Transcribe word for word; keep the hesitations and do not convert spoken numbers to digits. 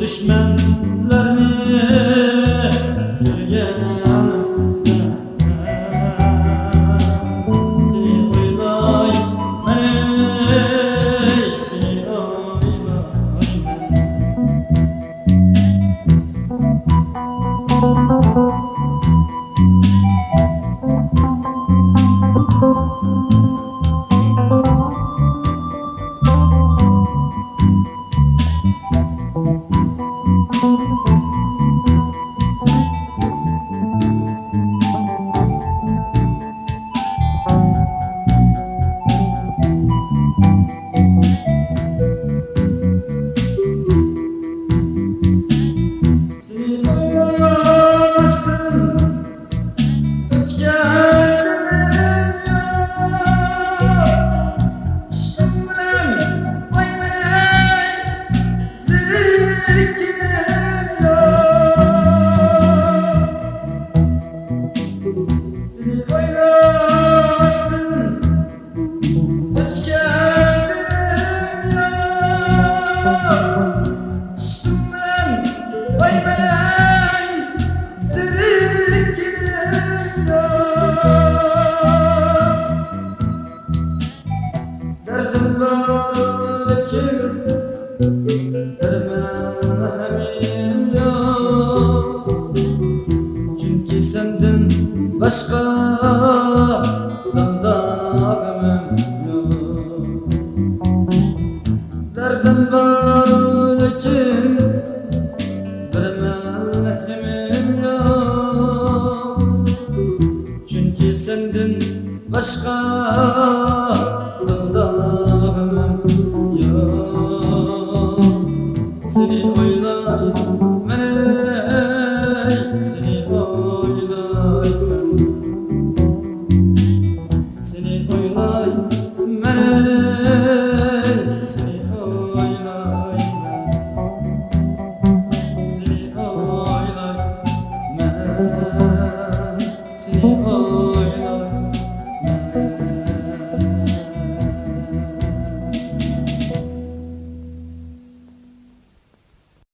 دۈشمەنلەرنى كۆرگەن سېنى ئويلايمەن، سېنى ئويلايمەن. سېنى ئويلىماستىن ئۆتكەن كۈنۈم يوق. ئىشقىڭ بىلەن ئوينىماي زېرىككىنىم يوق. سېنى ئويلىماستىن ئۆتكەن كۈنۈم يوق. ئىشقىڭ بىلەن ئوينىماي زېرىككىنىم يوق. دەردىم بار لېكىن بىر مەلھەمىم يوق. چۈنكى سەندىن باشقا دىلدا غېمىم يوق. دەردىم بار لېكىن بىر مەلھىمىم يوق. چۈنكى سەندىن باشقا دىلدا غېمىم يوق. سېنى ئويلايمەن، ئەي، سېنى ئويلايمەن. سېنى ئويلايمەن، سېنى ئويلايمەن، سېنى ئويلايمەن، سېنى ئويلايمەن.